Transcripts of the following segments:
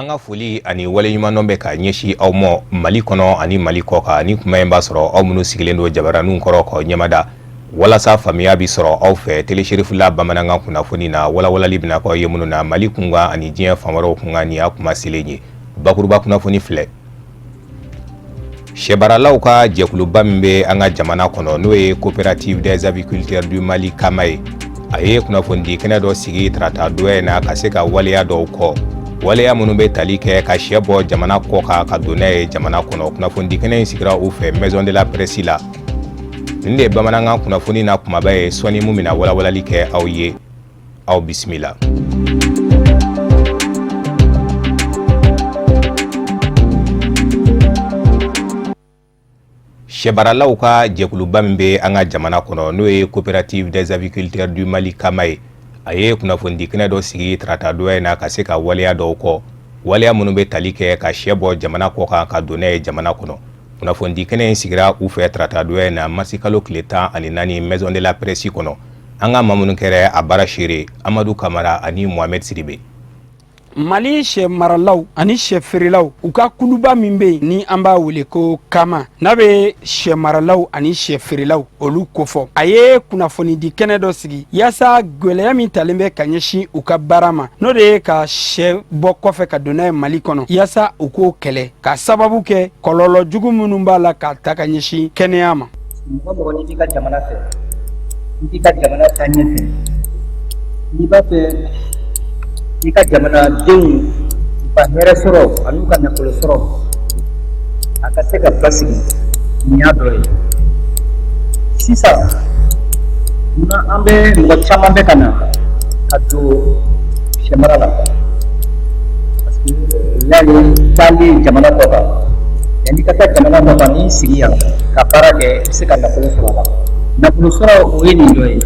An ka foli ani waleɲumandɔn bɛ ka ɲɛsin aw ma Mali kɔnɔ ani Mali kɔkan. Ni kuma in b'a sɔrɔ aw minnu sigilen don jabaraninw kɔrɔ k'aw ɲɛmada walasa faamuya bi sɔrɔ aw fɛ Télé Cherifla bamanankan kunnafoni na, walawalali bɛna k'aw ye minnu na Mali kunkan ani diɲɛ fan wɛrɛw kunkan. Nin y'a kuma selen ye. Bakuruba kunnafoni filɛ. Sɛmaralaw ka jɛkuluba min bɛ an ka jamana kɔnɔ, n'o ye Coopérative des aviculteurs du Mali, CAMA ye, a ye kunnafonidi kɛnɛ dɔ sigi tarata donya in na ka se ka waleya dɔw kɔ, waleya minnu bɛ tali kɛ ka sɛ bɔ jamana kɔ kan ka don n'a ye jamana kɔnɔ. Kunnafonidi kɛnɛ in sigira u fɛ Maison de la Presse la. Nin de ye bamanankan kunnafoni na kumaba ye. Sɔɔni mun bɛna walawalali kɛ aw ye. Aw bisimila. Sɛmaralaw ka jɛkuluba min bɛ an ka jamana kɔnɔ, n'o ye Coopérative des aviculteurs du Mali, CAMA ye, a ye kunnafonidi kɛnɛ dɔ sigi tarata donya in na ka se ka waleya dɔw kɔ, waleya minnu bɛ tali kɛ ka sɛ bɔ jamana kɔ kan ka don n'a ye jamana kɔnɔ. Kunnafonidi kɛnɛ in sigira u fɛ tarata donya in na, marisikalo tile 14, Maison de la Presse kɔnɔ. An ka maa minnu kɛra a baara seere, Amadu Kamara ani Mohamed Sidibe. Mali sɛ maralaw ani sɛ feerelaw, u ka kuluba min bɛ yen ni an b'a wele ko CAMA, n'a bɛ sɛ maralaw ani sɛ feerelaw olu kofɔ, a ye kunnafonidi kɛnɛ dɔ sigi yaasa gwɛlɛya min talen bɛ ka ɲɛsin u ka baara ma, n'o de ye ka sɛ bɔ kɔfɛ ka don n'a ye Mali kɔnɔ, yaasa u k'o kɛlɛ ka sababu kɛ kɔlɔlɔ jugu minnu b'a la ka ta ka ɲɛsin kɛnɛya ma. Mɔgɔ mɔgɔ n'i b'i ka jamana fɛ, n'i b'i ka jamana taa ɲɛfɛ, n'i b'a fɛ i ka jamanadenw u ka hɛrɛ sɔrɔ an'u ka nafolo sɔrɔ a ka se ka basigi, nin y'a dɔ ye. Sisan munna an bɛ mɔgɔ caman bɛ ka na ka don sɛmara la? Parce que u y'a ye taali jamana kɔ kan, yanni ka taa jamana kɔ kan, n'i sigi yan ka baara kɛ, i bɛ se ka nafolo sɔrɔ a la. Nafolo sɔrɔ, o ye nin dɔ ye.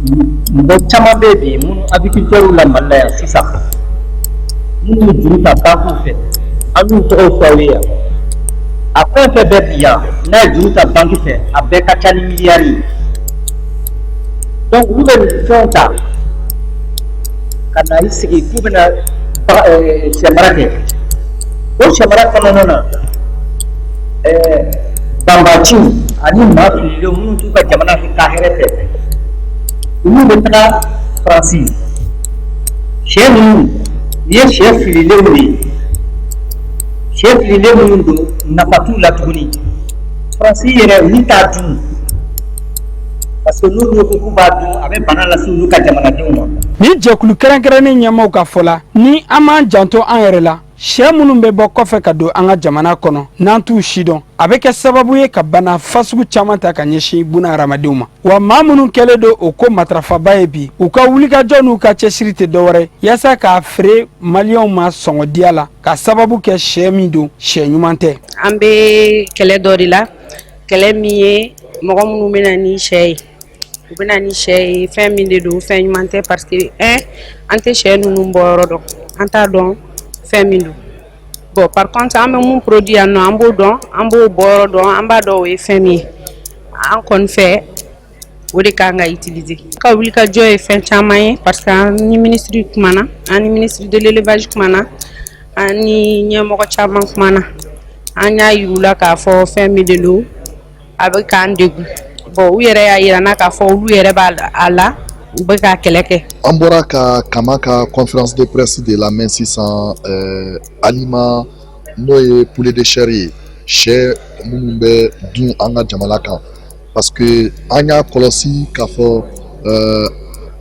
Mɔgɔ caman bɛ bi minnu aviculteurs la Mali la yan sisan, minnu ye juru ta banques fɛ, an y'u tɔgɔw fɔ aw ye yan. A fɛn fɛn bɛ bi yan n'a ye juru ta banque fɛ, a bɛɛ ka ca ni miliyari ye. Donc olu bɛ fɛnw ta ka na i sigi k'u bɛna sɛmara kɛ. O sɛmara kɔnɔna na, banbaciw ani maa fililenw minnu t'u ka jamana ka hɛrɛ fɛ, olu bɛ taga Faransi. Sɛ ninnu, nin ye sɛ fililenw de ye. Sɛ fililen minnu don, nafa t'u la tuguni. Faransi yɛrɛ, olu t'a dun, parce que n'olu ko k'u b'a dun, a bɛ bana lase olu ka jamanadenw ma. Ni jɛkulu kɛrɛnkɛrɛnnen ɲɛmaaw ka fɔ la, ni an m'an janto an yɛrɛ la, sɛ minnu bɛ bɔ kɔfɛ ka don an ka jamana kɔnɔ, n'an t'u si dɔn, a bɛ kɛ sababu ye ka bana fasugu caman ta ka ɲɛsin buna hadamadenw ma. Wa maa minnu kɛlen don o ko matarafaba ye bi, u ka wulikajɔ n'u ka cɛsiri tɛ dɔwɛrɛ yaasa k'a feere maliyɛnw ma sɔngɔdiya la, ka sababu kɛ sɛ min don, sɛ ɲuman tɛ. An bɛ kɛlɛ dɔ de la, kɛlɛ min ye mɔgɔ minnu bɛ na ni sɛ ye, u bɛ na ni sɛ ye, fɛn min de don, fɛn ɲuman tɛ, parce que un, an tɛ sɛ ninnu bɔ yɔrɔ dɔn, an t'a dɔn fɛn min don. Bon, par contre, an bɛ mun produit yan nɔ, an b'o dɔn, an b'o bɔ yɔrɔ dɔn, an b'a dɔn o ye fɛn min ye. An kɔni fɛ, o de kan ka utiliser. Ka wulikajɔ ye fɛn caman ye, parce que an ni ministre kumana, an ni ministre de l'Élevage kumana, an ni ɲɛmɔgɔ caman kumana. An y'a yir'u la k'a fɔ fɛn min de don, a bɛ k'an degun. Bon, u yɛrɛ y'a yira n na k'a fɔ olu yɛrɛ b'a a la, u bɛ ka kɛlɛ kɛ. An bɔra ka CAMA ka conférence de presse de lamɛn sisan. Aliment, n'o ye poulet de chair ye, sɛ minnu bɛ dun an ka jamana kan, parce que an y'a kɔlɔsi k'a fɔ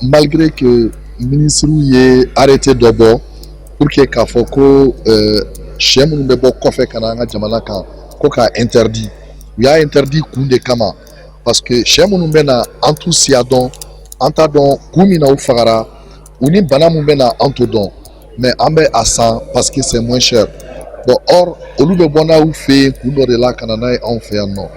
malgré que ministre ye arrêté dɔ bɔ pour que k'a fɔ ko sɛ minnu bɛ bɔ kɔfɛ ka na an ka jamana kan, ko k'a interdit. U y'a interdit kun de kama, parce que sɛ minnu bɛ na, an t'u siya dɔn, an t'a dɔn kun min na u fagara, u ni bana min bɛ na, an t'o dɔn, mais an bɛ a san parce que c'est moins cher. Bon, or olu bɛ bɔ n'a y'u fɛ yen kun dɔ de la ka na n'a ye anw fɛ yan nɔ.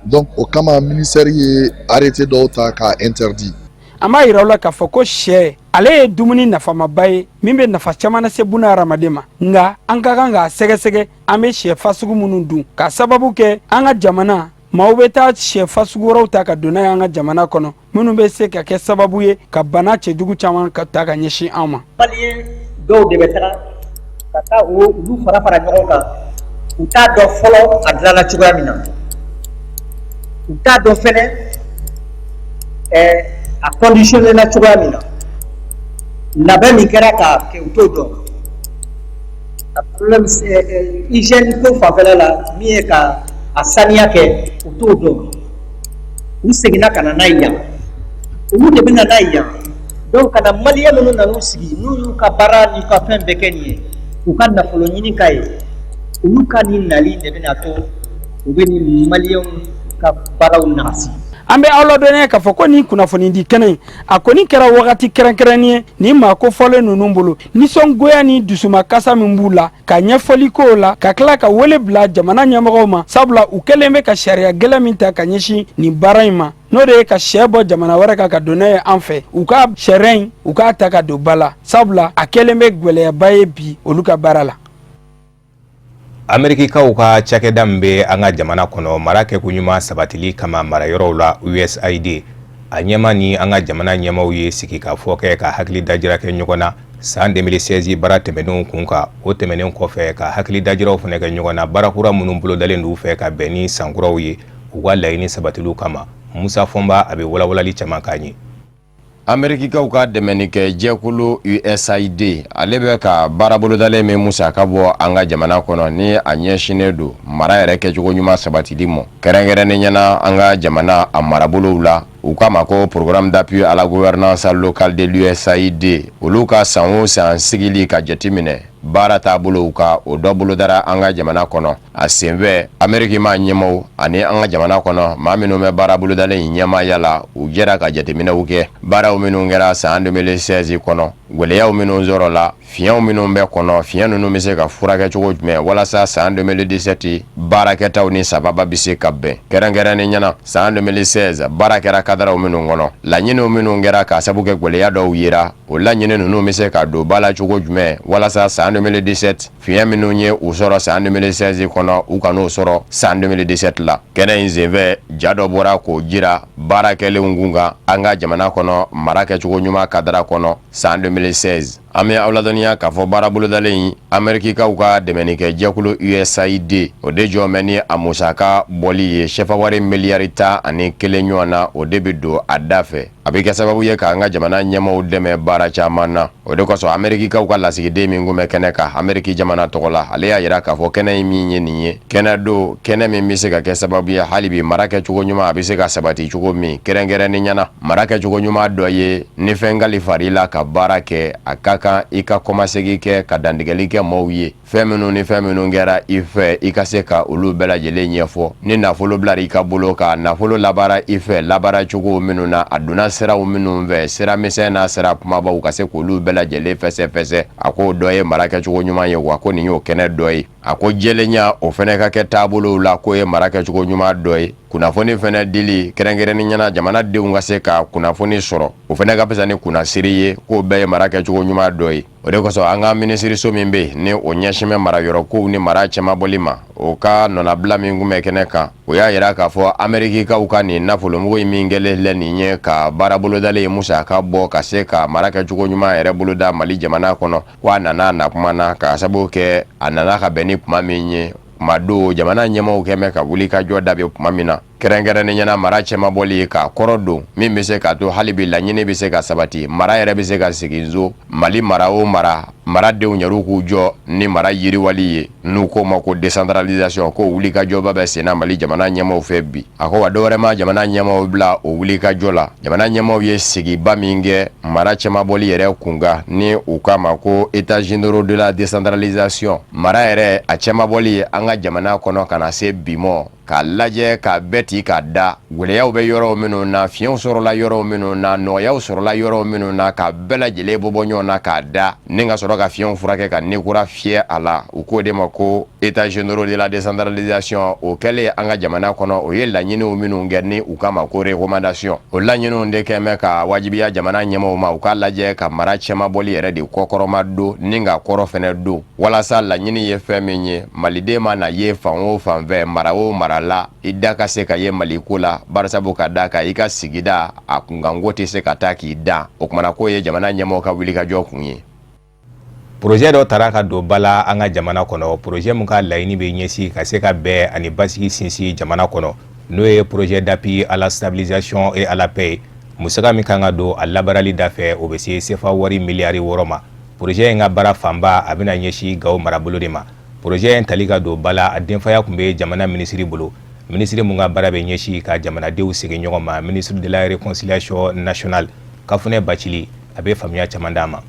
Donc o kama ministère ye arrêté dɔw ta k'a interdit. An b'a yira aw la k'a fɔ ko sɛ, ale ye dumuni nafamaba ye min bɛ nafa caman lase buna hadamaden ma. Nka an ka kan k'a sɛgɛsɛgɛ an bɛ sɛ fasugu minnu dun, ka sababu kɛ an ka jamana maaw bɛ taa sɛ fasugu wɛrɛw ta ka don n'a ye an ka jamana kɔnɔ, minnu bɛ se ka kɛ sababu ye ka bana cɛjugu caman ka ta ka ɲɛsin an ma. Maliyɛn dɔw de bɛ taga. Ka taa olu fara fara ɲɔgɔn kan, u t'a dɔn fɔlɔ a dilanna cogoya min na, u t'a dɔn fɛnɛ a conditionné na cogoya min na, labɛn min kɛra k'a kɛ, u t'o dɔn. A problème hygiène ko fanfɛla la, min ye ka a saniya kɛ, u t'o dɔn. U seginna ka na n'a ye yan, olu de bɛ na n'a ye yan. Donc ka na maliyɛn minnu nan'u sigi, n'u y'u ka baara n'u ka fɛn bɛɛ kɛ nin ye, u ka nafolo ɲini ka ye, olu ka nin nali de bɛna to u bɛ nin maliyɛnw ka baaraw nagasi. An bɛ aw ladɔnniya k'a fɔ ko nin kunnafonidi kɛnɛ in, a kɔni kɛra wagati kɛrɛnkɛrɛnnen ye nin maa kofɔlen ninnu bolo, nisɔngoya ni dusumakasa min b'u la, ka ɲɛfɔli k'o la, ka tila ka wele bila jamana ɲɛmɔgɔw ma, sabula u kɛlen bɛ ka sariya gɛlɛn min ta ka ɲɛsin nin baara in ma, n'o de ye ka sɛ bɔ jamana wɛrɛ kan ka don n'a ye an fɛ, u ka sariya in, u k'a ta ka don ba la, sabula a kɛlen bɛ gwɛlɛyaba ye bi olu ka baara la. Amerikikaw ka cakɛda min bɛ an ka jamana kɔnɔ mara kɛko ɲuman sabatili kama marayɔrɔw la, USAID, a ɲɛma ni an ka jamana ɲɛmaw ye sigikafɔ kɛ ka hakili dajira kɛ ɲɔgɔn na san 2016 baara tɛmɛnenw kun kan. O tɛmɛnen kɔfɛ, ka hakili dajiraw fana kɛ ɲɔgɔn na baara kura minnu bolodalen d'u fɛ ka bɛn ni sankuraw ye u ka laɲini sabatiliw kama. Musa Fɔnba, a bɛ walawalali caman k'an ye. Amerikikaw ka dɛmɛnikɛ jɛkulu USAID, ale bɛ ka baara bolodalen min musaka bɔ an ka jamana kɔnɔ, ni a ɲɛsinnen don mara yɛrɛ kɛcogo ɲuman sabatili ma, kɛrɛnkɛrɛnnenya na an ka jamana a marabolow la, u k'a ma ko Programme d'appui à la gouvernance locale de l'USAID, olu ka san o san sigili ka jateminɛ baara taabolow ka, o dɔ bolodara an ka jamana kɔnɔ. A senfɛ, Ameriki maa ɲɛmaw ani an ka jamana kɔnɔ maa minnu bɛ baara bolodalen in ɲɛmaaya la, u jɛra ka jateminɛw kɛ baaraw minnu kɛra san 2016 kɔnɔ, gwɛlɛyaw minnu sɔrɔla, fiɲɛw minnu bɛ kɔnɔ, fiɲɛ ninnu bɛ se ka furakɛ cogo jumɛn walasa san 2017 baarakɛtaw ni sababa bɛ se ka bɛn. Kɛrɛnkɛrɛnnenya na, san 2016 baara kɛra kadaraw minnu kɔnɔ, laɲiniw minnu kɛra k'a sabu kɛ gwɛlɛya dɔw yera, o laɲini ninnu bɛ se ka don ba la cogo jumɛn walasa san 2017 fiɲɛ minnu ye u sɔrɔ san 2016 kɔnɔ, u kan'o sɔrɔ san 2017 la. Kɛnɛ in senfɛ, ja dɔ bɔra k'o jira baara kɛlenw kun kan an ka jamana kɔnɔ mara kɛcogo ɲuman kadara kɔnɔ san 2016. An bɛ aw ladɔnniya k'a fɔ baara bolodalen in, Amerikikaw ka dɛmɛnikɛ jɛkulu USAID, o de jɔ bɛ ni a musaka bɔli ye. Sefa wari miliyari 11 ɲɔgɔn na, o de bɛ don a da fɛ. A bɛ kɛ sababu ye k'an ka jamana ɲɛmaw dɛmɛ baara caman na. O de kosɔn, Amerikikaw ka lasigiden min kun bɛ kɛnɛ kan Ameriki jamana tɔgɔ la, ale y'a jira k'a fɔ kɛnɛ in min ye nin ye, kɛnɛ don, kɛnɛ min bɛ se ka kɛ sababu ye hali bi mara kɛcogo ɲuman a bɛ se ka sabati cogo min. Kɛrɛnkɛrɛnnenya na, mara kɛcogo ɲuman dɔ ye ni fɛn kalifa i la ka baara kɛ, a ka kan i ka kɔmasegin kɛ ka dantigɛli kɛ maaw ye, fɛn minnu ni fɛn minnu kɛra i fɛ, i ka se ka olu bɛɛ lajɛlen ɲɛfɔ. Ni nafolo bila i ka bolo ka nafolo labaara i fɛ, labaara cogo minnu na, a donna siraw minnu fɛ, sira misɛn n'a sira kumabaw, ka se k'olu bɛɛ lajɛlen fɛsɛfɛsɛ, a k'o dɔ ye mara kɛcogo ɲuman ye. Wa ko nin y'o kɛnɛ dɔ ye. A ko jɛlenya, o fana ka kɛ taabolow la, k'o ye mara kɛcogo ɲuman dɔ ye. Kunnafoni fana dili, kɛrɛnkɛrɛnnenya na jamanadenw ka se ka kunnafoni sɔrɔ, o fana ka fisa ni kunnasiri ye, k'o bɛɛ ye mara kɛcogo ɲuman dɔ ye. O de kosɔn, an ka minisiriso min bɛ yen ni o ɲɛsin bɛ mara yɔrɔ kow ni mara cɛmabɔli ma, o ka nɔnabila min kun bɛ kɛnɛ kan, o y'a yira k'a fɔ Amerikikaw ka nin nafolomugu in min kɛlen filɛ nin ye ka baara bolodalen musaka bɔ ka se ka mara kɛcogo ɲuman yɛrɛ boloda Mali jamana kɔnɔ, ko a nana a na kuma na, k'a sababu kɛ a nana ka bɛn ni kuma min ye, kuma don jamana ɲɛmaaw kɛn bɛ ka wuli ka jɔ dabi kuma min na, kɛrɛnkɛrɛnnenya na mara cɛmabɔli k'a kɔrɔ don, min bɛ se k'a to hali bi laɲini bɛ se ka sabati, mara yɛrɛ bɛ se ka segin so. Mali mara o mara, maradenw yɛrɛ k'u jɔ ni mara yiriwali ye, n'u k'o ma ko décentralisation, ko wulikajɔba bɛ senna Mali jamana ɲɛmaaw fɛ bi. A ko wa dɔwɛrɛ ma jamana ɲɛmaaw bila o wulikajɔ la, jamana ɲɛmaaw ye sigiba min kɛ mara cɛmabɔli yɛrɛ kunkan, ni u k'a ma ko États généraux de la décentralisation, mara yɛrɛ a cɛmabɔli an ka jamana kɔnɔ ka na se bi mɔ, k'a lajɛ k'a bɛɛ ti k'a da gwɛlɛyaw bɛ yɔrɔ minnu na, fiɲɛw sɔrɔla yɔrɔ minnu na, nɔgɔyaw sɔrɔla yɔrɔ minnu na, k'a bɛɛ lajɛlen bɔ ɲɔgɔn na k'a da, ni ka sɔrɔ ka fiɲɛw furakɛ ka ni kura fiyɛ a la. U k'o de ma ko États généraux de la décentralisation. O kɛlen an ka jamana kɔnɔ, o ye laɲiniw minnu kɛ, ni u k'a ma ko recommandation, o laɲiniw de kɛn bɛ ka wajibiya jamana ɲɛmaaw ma, u k'a lajɛ ka mara cɛmabɔli yɛrɛ de kɔkɔrɔma don, ni ka kɔrɔ fɛnɛ don, walasa laɲini ye fɛn min ye, maliden ma na ye fan o fan fɛ, mara o mara la, i da ka se ka ye Maliko la, barisabu ka da kan i ka sigida a kunkanko tɛ se ka taa k'i dan. O kumana k'o ye jamana ɲɛmaaw ka wulikajɔ kun ye. Projet dɔ tara ka don ba la an ka jamana kɔnɔ, projet min ka laɲini bɛ ɲɛsin ka se ka bɛn ani basigi sinsin jamana kɔnɔ, n'o ye projet d'appui à la stabilisation et à la paix ye. Musaka min kan ka don a labaarali dafɛ, o bɛ se sefa wari miliyari 6 ma. Projet in ka baara fanba, a bɛna ɲɛsin Gawo marabolo de ma. Projet in tali ka don ba la, a denfaya tun bɛ jamana minisiri bolo, minisiri mun ka baara bɛ ɲɛsin ka jamanadenw segin ɲɔgɔn ma, ministre de la Réconciliation nationale, Kafunɛ Bacili. A bɛ faamuya caman d'a ma.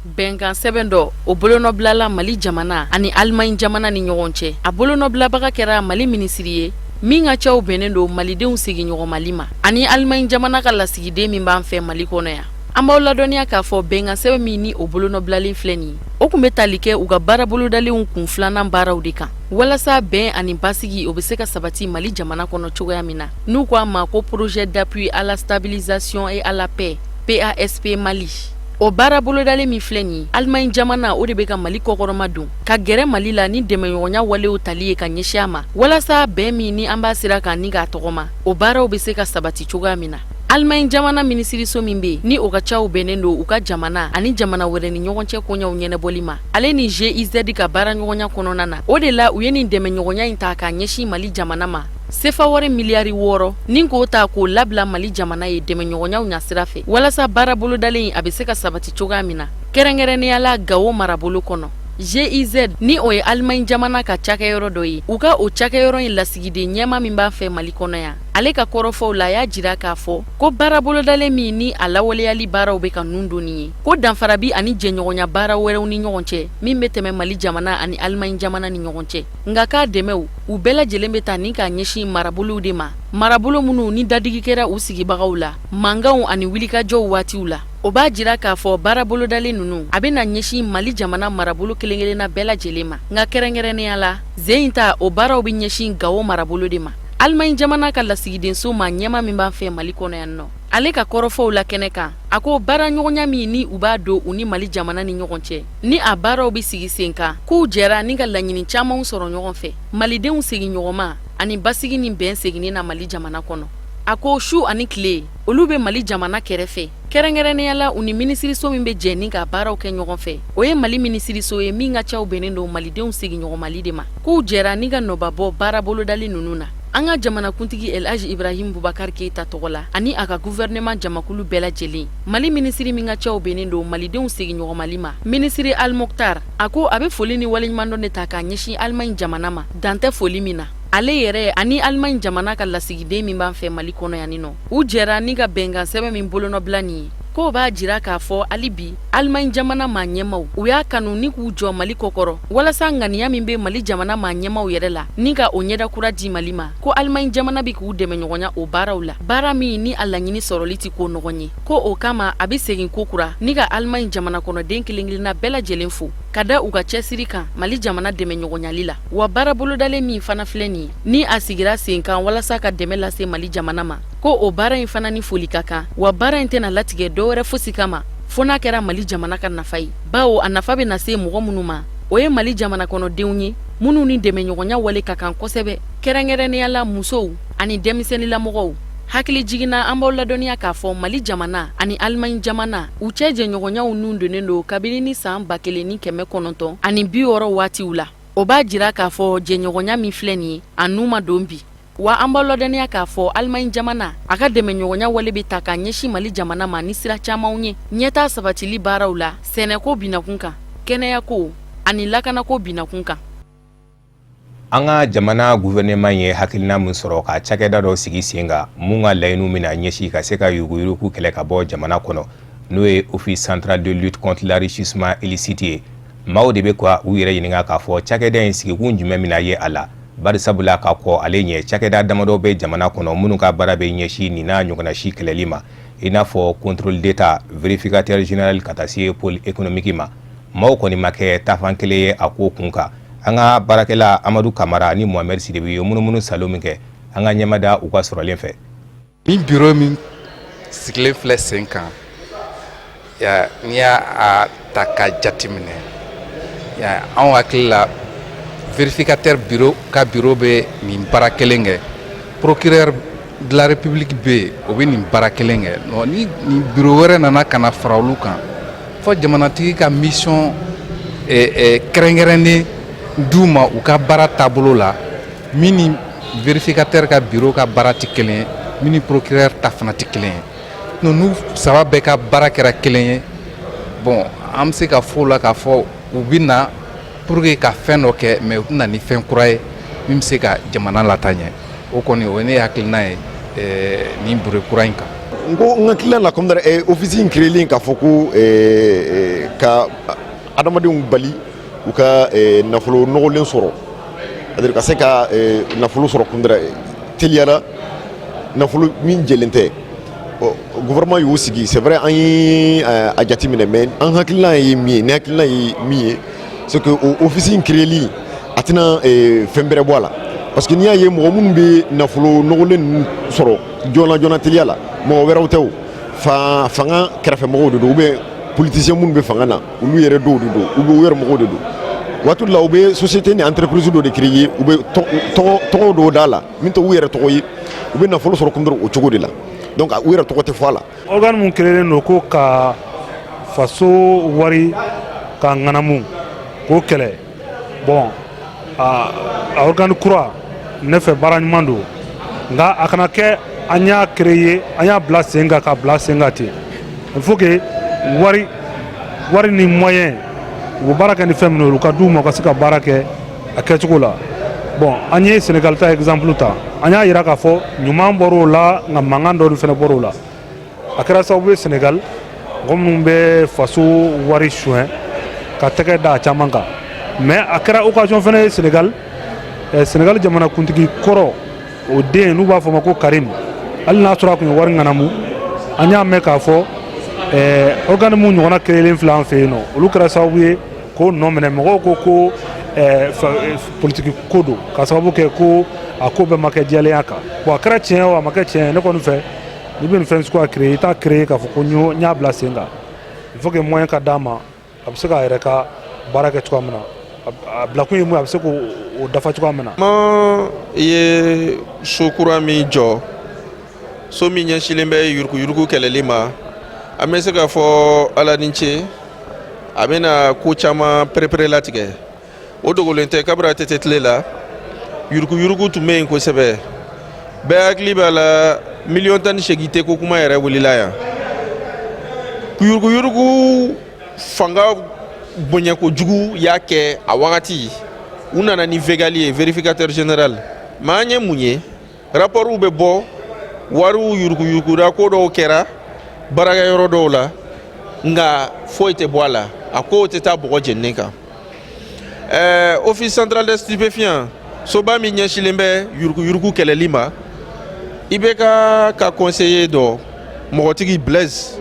Bɛnkan sɛbɛn dɔ, o bolonɔbilala Mali jamana ani Alimaɲi jamana ni ɲɔgɔn cɛ. A bolonɔbilabaga kɛra Mali minisiri ye min ka cɛw bɛnnen don malidenw seginɲɔgɔnmali ma, ani Alimaɲi jamana ka lasigiden min b'an fɛ Mali kɔnɔ yan. An b'aw ladɔnniya k'a fɔ bɛnkan sɛbɛn min ni o bolonɔbilalen filɛ nin ye, o tun bɛ tali kɛ u ka baara bolodalenw kun filanan baaraw de kan, walasa bɛn ani basigi, o bɛ se ka sabati Mali jamana kɔnɔ cogoya min na, n'u ko a ma ko projet d'appui à la stabilisation et à la paix, PASP Mali. O baara bolodalen min filɛ nin ye, Alimaɲi jamana, o de bɛ ka Mali kɔkɔrɔma don ka gɛrɛ Mali la ni dɛmɛɲɔgɔnya walew tali ye ka ɲɛsin a ma, walasa bɛn min ni an b'a sira kan ni k'a tɔgɔma, o baaraw bɛ se ka sabati cogoya min na. Alimaɲi jamana minisiriso min bɛ yen ni o ka caw bɛnnen don u ka jamana ani jamana wɛrɛ ni ɲɔgɔn cɛ koɲɛw ɲɛnabɔli ma, ale ni GIZ ka baara ɲɔgɔnya kɔnɔna na, o de la u ye nin dɛmɛɲɔgɔnya in ta k'a ɲɛsin Mali jamana ma, sefa wari miliyari 6, ni k'o ta k'o labila Mali jamana ye dɛmɛɲɔgɔnyaw ɲasira fɛ, walasa baara bolodalen a bɛ se ka sabati cogoya min na, kɛrɛnkɛrɛnnenya la Gawo marabolo kɔnɔ. GIZ, ni o ye Alimaɲi jamana ka cakɛyɔrɔ dɔ ye, u ka o cakɛyɔrɔ in lasigiden ɲɛma min b'a fɛ Mali kɔnɔ yan, ale ka kɔrɔfɔw la, a y'a jira k'a fɔ ko baara bolodalen min ni a lawaleyali baaraw bɛ ka nun don nin ye, ko danfara bi ani jɛɲɔgɔnya baara wɛrɛw ni ɲɔgɔn cɛ min bɛ tɛmɛ Mali jamana ani Alimaɲi jamana ni ɲɔgɔn cɛ. Nka k'a dɛmɛw, u bɛɛ lajɛlen bɛ taa ni k'a ɲɛsin marabolow de ma, marabolo minnu ni dadigi kɛra u sigibagaw la mankanw ani wulikajɔw waatiw la. O b'a jira k'a fɔ baara bolodalen ninnu, a bɛna ɲɛsin Mali jamana marabolo kelen-kelenna bɛɛ lajɛlen ma, nka kɛrɛnkɛrɛnnenya la, zen in ta, o baaraw bɛ ɲɛsin Gawo marabolo de ma. Alimaɲi jamana ka lasigidenso ma ɲɛma min b'an fɛ Mali kɔnɔ yan nɔ, ale ka kɔrɔfɔw la kɛnɛ kan, a ko baara ɲɔgɔnya min ni u b'a don u ni Mali jamana ni ɲɔgɔn cɛ, ni a baaraw bɛ sigi sen kan, k'u jɛra ni ka laɲini camanw sɔrɔ ɲɔgɔn fɛ malidenw segin ɲɔgɔnma ani basigi ni bɛn seginni na Mali jamana kɔnɔ. A ko su ani tile, olu bɛ Mali jamana kɛrɛfɛ, kɛrɛnkɛrɛnnenya la u ni minisiriso min bɛ jɛ ni ka baaraw kɛ ɲɔgɔn fɛ, o ye Mali minisiriso ye min ka caw bɛnnen don malidenw segin ɲɔgɔnmali de ma, k'u jɛra ni ka nɔba bɔ baara bolodali ninnu na. An ka jamanakuntigi Elhaji Ibrahim Bubakar Keyita tɔgɔ la ani a ka gouvernement jamakulu bɛɛ lajɛlen, Mali minisiri min ka cɛw bɛnnen don malidenw segin ɲɔgɔnmali ma, minisiri Al Moctar, a ko a bɛ foli ni waleɲumandɔn de ta k'a ɲɛsin Alimaɲi jamana ma, dan tɛ foli min na. Ale yɛrɛ ani Alimaɲi jamana ka lasigiden min b'an fɛ Mali kɔnɔ yan nɔ, u jɛra ni ka bɛnkan sɛbɛn min bolonɔbila nin ye, k'o b'a jira k'a fɔ hali bi Alimaɲi jamana maa ɲɛmaw, u y'a kanu ni k'u jɔ Mali kɔkɔrɔ, walasa ŋaniya min bɛ Mali jamana maa ɲɛmaw yɛrɛ la ni ka o ɲɛda kura di Mali ma, ko Alimaɲi jamana bɛ k'u dɛmɛ ɲɔgɔnya o baaraw la, baara min ni a laɲini sɔrɔli tɛ ko nɔgɔn ye. Ko o kama, a bɛ segin ko kura ni ka Alimaɲi jamana kɔnɔden kelen-kelenna bɛɛ lajɛlen fo ka da u ka cɛsiri kan Mali jamana dɛmɛ ɲɔgɔnyali la. Wa baara bolodalen min fana filɛ nin ye, ni a sigira sen kan walasa ka dɛmɛ lase Mali jamana ma, ko o baara in fana ni foli ka kan. Wa baara in tɛna latigɛ dɔwɛrɛ fosi kama fo n'a kɛra Mali jamana ka nafa ye, bawo a nafa bɛ na se mɔgɔ minnu ma, o ye Mali jamana kɔnɔdenw ye minnu ni dɛmɛɲɔgɔnya wale ka kan kosɛbɛ, kɛrɛnkɛrɛnnenya la musow ani denmisɛnninlamɔgɔw. Hakili jiginna, an b'aw ladɔnniya k'a fɔ Mali jamana ani Alimaɲi jamana, u cɛ jɛɲɔgɔnyaw nun donnen don kabini ni san 1960 waatiw la. O b'a jira k'a fɔ jɛɲɔgɔnya min filɛ nin ye, a nun ma don bi. Wa an b'aw ladɔnniya k'a fɔ Alimaɲi jamana, a ka dɛmɛɲɔgɔnya wale bɛ ta k'a ɲɛsin Mali jamana ma ni sira camanw ye, ɲɛtaa sabatili baaraw la, sɛnɛko binakun kan, kɛnɛyako ani lakanako binakun kan. An ka jamana gouvernement ye hakilina min sɔrɔ ka cakɛda dɔ sigi sen kan mun ka laɲiniw bɛna ɲɛsin ka se ka yuruguyurugu kɛlɛ ka bɔ jamana kɔnɔ, n'o ye Office central de lutte contre l'enrichissement illicite ye, maaw de bɛ ka u yɛrɛ ɲininka k'a fɔ cakɛda in sigikun jumɛn bɛna ye a la, bari sabula ka kɔ ale ɲɛ, cakɛda damadɔ bɛ jamana kɔnɔ minnu ka baara bɛ ɲɛsin nin n'a ɲɔgɔnna si kɛlɛli ma, i n'a fɔ contrôle d'État, vérificateur général, ka taa se pôle économique ma. Maaw kɔni ma kɛ taafan kelen ye a ko kun kan. An ka baarakɛla Amadu Kamara ni Mohamɛd Sidibe ye munumunu salo min kɛ, an ka ɲɛmada u ka sɔrɔlen fɛ. Ni bureau min sigilen filɛ sen kan, n'i y'a ta ka jateminɛ, anw hakili la, vérificateur bureau ka bureau bɛ nin baara kelen kɛ, procureur de la République bɛ yen, o bɛ nin baara kelen kɛ. Ni nin bureau wɛrɛ nana ka na fara olu kan, fɔ jamanatigi ka mission kɛrɛnkɛrɛnnen d'u ma u ka baara taabolo la, min ni vérificateur ka bureau ka baara tɛ kelen ye, min ni procureur ta fana tɛ kelen ye. N'u saba bɛɛ ka baara kɛra kelen ye, bon, an bɛ se ka fɔ o la k'a fɔ u bɛ na pour que ka fɛn dɔ kɛ, mais u tɛna ni fɛn kura ye min bɛ se ka jamana lataa ɲɛ. O kɔni, o ye ne hakilina ye nin bureau kura in kan. N ko n hakilina la, comme office in créer k'a fɔ ko ka adamadenw bali u ka nafolo nɔgɔlen sɔrɔ, c'est-à-dire ka se ka nafolo sɔrɔ kundara teliyara, nafolo min jɛlen tɛ. Gouvernement y'o sigi, c'est vrai, an ye a jateminɛ, mais an hakilina ye min ye, ne hakilina ye min ye, c'est que o office in créer a tɛna fɛn bɛrɛ bɔ a la, parce que n'i y'a ye mɔgɔ minnu bɛ nafolo nɔgɔlen ninnu sɔrɔ joona joona teliya la, mɔgɔ wɛrɛw tɛ, o fa fanga kɛrɛfɛmɔgɔw de don, ou bien politicien minnu bɛ fanga na, olu yɛrɛ dɔw de don, ou bien u yɛrɛ mɔgɔw de don. Waati dɔ la, u bɛ société ni entreprise dɔ de créer, u bɛ tɔgɔ dɔw d'a la min tɛ u yɛrɛ tɔgɔ ye, u bɛ nafolo sɔrɔ kun dɔrɔn o cogo de la. Donc u yɛrɛ tɔgɔ tɛ fɔ a la. Organe mun créelen don ko ka faso wari ka ŋanamu k'o kɛlɛ, bon, a organe kura, ne fɛ baara ɲuman don, nka a kana kɛ an y'a créer, an y'a bila sen kan ka bila sen kan ten. Il faut que wari ni moyen, u bɛ baara kɛ ni fɛn minnu ye, olu ka d'u ma u ka se ka baara kɛ a kɛcogo la. Bon, an ye Sénégal ta exemple ta, an y'a yira k'a fɔ ɲuman bɔr'o la, nka mankan dɔ fana bɔr'o la. A kɛra sababu ye Sénégal, mɔgɔ minnu bɛ faso wari suɲɛ ka tɛgɛ da a caman kan, mais a kɛra occasion fana ye Sénégal, Sénégal jamanakuntigi kɔrɔ, o den n'u b'a fɔ ma ko Karim, hali n'a sɔrɔ a tun ye wari ŋanamu, an y'a mɛn k'a fɔ organe mun ɲɔgɔnna créelen filɛ an fɛ yen nɔ, olu kɛra sababu ye k'o nɔ minɛ. Mɔgɔw ko politiki ko don, ka sababu kɛ ko a ko bɛɛ ma kɛ jɛlenya kan. Bon, a kɛra tiɲɛ o, a ma kɛ tiɲɛ ye, ne kɔni fɛ, n'i bɛ nin fɛn suguya créer, i t'a créer k'a fɔ ko n y'a bila sen kan. Il faut que moyen ka d'a ma, a bɛ se k'a yɛrɛ ka baara kɛ cogoya min na, a bilakun ye mun ye, a bɛ se k'o dafa cogoya min na. Ma ye so kura min jɔ, so min ɲɛsinnen bɛ yuruguyurugu kɛlɛli ma, an bɛ se k'a fɔ ala ni ce, a bɛna ko caman perepere latigɛ. O dogolen tɛ, kabini ATT tile la, yuruguyurugu tun bɛ yen kosɛbɛ. Bɛɛ hakili b'a la, miliyɔn 18 tɛ ko kuma yɛrɛ wulila yan. Yuruguyurugu fanga bonya kojugu y'a kɛ a wagati u nana ni VGAL ye, vérificateur général. Mais an ye mun ye? Rapportw bɛ bɔ, wariw yuruguyurugura, ko dɔw kɛra baarakɛyɔrɔ dɔw la, nka foyi tɛ bɔ a la, a kow tɛ taa bɔgɔ jeninen kan. Office central des stupéfiants, soba min ɲɛsinnen bɛ yuruguyurugu kɛlɛli ma, IBK ka conseiller dɔ, mɔgɔtigi Blaise,